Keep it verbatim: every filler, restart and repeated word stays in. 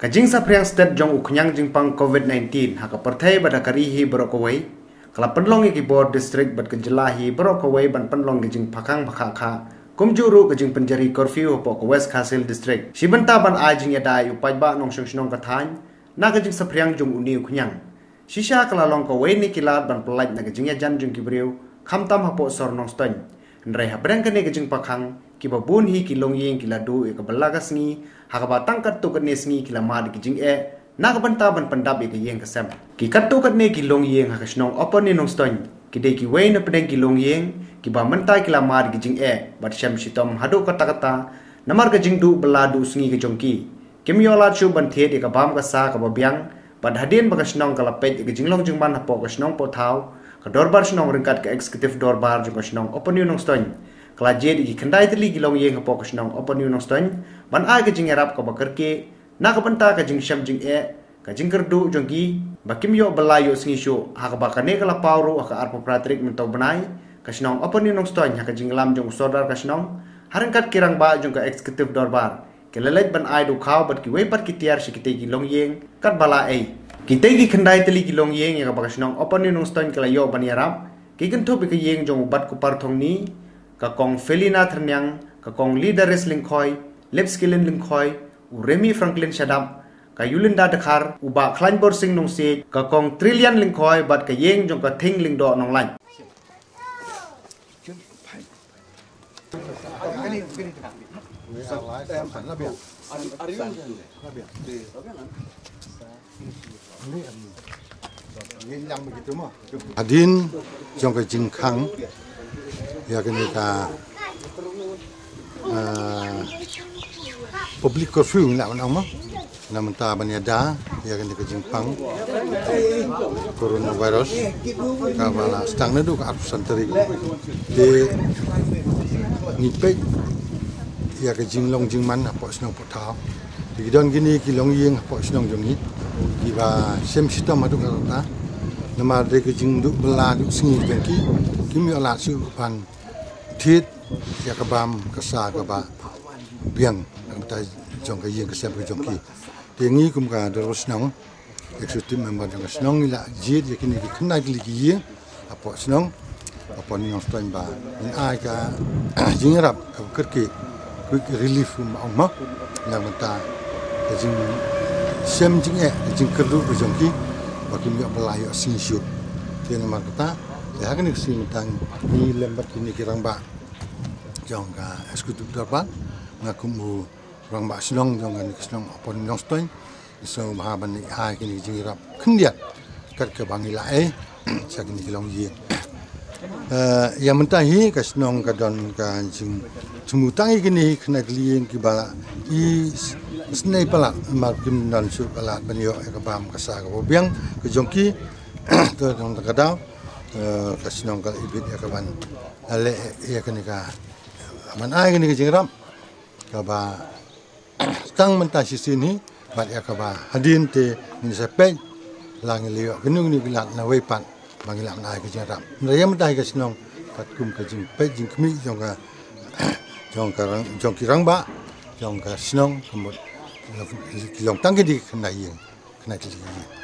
Ka jingsaphriang stet jong u khñiang jingpang COVID nineteen ha ka pyrthei bad ha ka ri hi baroh kawei ka la pynlong ïa ki bor district bad ka jylla hi baroh kawei ban pynlong ka jingphakhang phakhakha, kumjuh ruh ka jingpynjari curfew hapoh ka West Khasi Hills District. Shi bynta ban ai jingïada ïa u paidbah nongshong shnong ka thaiñ na ka jingsaphriang jong une u khñiang, shisha ka la long kawei na ki lad ban pyllait na ka jingïajan jong ki briew, khamtam hapoh sor Nongstoiñ. Hynrei hapdeng kane ka jingphakhang, kiba bun hi ki longïing ki la duh ïa ka bylla ka sngi, ha kaba tang katto katne sngi ki la mad ïa ki jingeh na ka bynta ban pyndap ïa ka ïing ka sem. Ki katto katne ki longïing ha ka shnong Upper New Nongstoiñ ki dei kiwei na pdeng ki longïing kiba mynta ki la mad ïa ki jingeh bad shem shitom haduh katta katta namar ka jingduh bylla duh sngi ka jong ki. Kim ïoh lad shuh ban thied ïa ka bam ka sa kaba biang, bad hadien ba ka shnong ka la peit ïa ka jinglong jingman hapoh ka shnong pohthaw, ka dorbar shnong ryngkat ka executive dorbar jong ka shnong Upper New Nongstoiñ ka la jied ïa ki khyndai tylli ki longïing hapoh ka shnong Upper New Nongstoiñ ban ai ka jingïarap kaba kyrkieh na ka bynta ka jingshem jingeh, ka jingkyrduh jong ki ba kim ïoh bylla ïoh sngi shuh, ha kaba kane ka la paw ruh ha ka arphew phra tarik mynta u bnai. Ka shnong Upper New Nongstoiñ ha ka jingïalam jong u sordar ka shnong ha ryngkat ki rangbah jong ka executive dorbar ki la leit ban ai dukhaw bad kiwei pat ki tiar sha kitei ki longïing katba la ei. Kitei ki khyndai tylli ki longïing ïa kaba ka shnong Upper New Nongstoiñ ka la ïoh ban ïarap ki kynthup ïa ka ïing jong u Bat Kupar Thongni, ka kong Felina Tyrniang, ka kong Lidaris Lyngkhoi, Lipskilin Lyngkhoi, u Remi Franklin Shadap, ka Yulinda Dkhar, u Bah Khlaiñbor Sing Nongsiej, ka kong Trillian Lyngkhoi bad ka ïing jong ka Thing Lyngdoh Nonglait. Hadien jong ka jingkhang ïa kane ka, ah, public curfew ngi lah ban ong mo, na mynta ban ïada ïa kane ka jingpang coronavirus kaba la sdang naduh ka arphew san tarik. Te ngi peit ïa ka jinglong jingman hapoh shnong pohthaw. Te ki don kine ki longïing hapoh shnong jong ngi kiba shem shitom haduh katta namar dei ka jingduh bylla duh sngi jong ki, kim ïoh lad shuh ban thied ïa ka bam ka sa kaba biang na ka bynta jong ka ïing ka sem ka jong ki. Te ngi kum ka dorbar shnong, executive member jong ka shnong, ngi la jied ïa kine ki khyndai tylli ki ïing hapoh shnong, hapoh New Nongstoiñ ba ngin ai ka jingïarap kaba kyrkieh, quick relief kum ba ong mo, na ka bynta ka jingshem jingeh, ka jingkyrduh ka jong ki ba kim ïoh bylla ïoh sngi shuh. Te namar kata, te ha kane ka sngi mynta ngi lem bad kine ki rangbah jong ka executive dorbar, nga kum u rangbah shnong jong kane ka shnong Upper New Nongstoiñ, ngi sngewbha ban ai kine ki jingïarap khyndiat kat kaba ngi la ei sha kine ki longïing. Eh, ïa mynta hi ka shnong ka don ka jingthmu tang ïa kine hi khyndai tylli ïing kiba la isynei palat namar kim don shuh palat ban ïoh ïa ka bam ka sa kaba biang ka jong ki. To, tang ka daw, eh, ka shnong ka la ibit ïa ka ban leh ïa kane ka, ban ai kane ka jingïarap kaba tang mynta shisien hi, bad ïa kaba hadien te ngin sa peit la ngi la ïoh kano kano ki lad nawei pat ba ngi lah ban ai ka jingïarap. Hynrei ïa mynta hi ka shnong katkum ka jingpeit jingkhmih jong ka, jong ka rang-, jong ki rangbah jong ka shnong, ka mut ki long tang kine ki khyndai ïing, khyndai tylli ki ïing.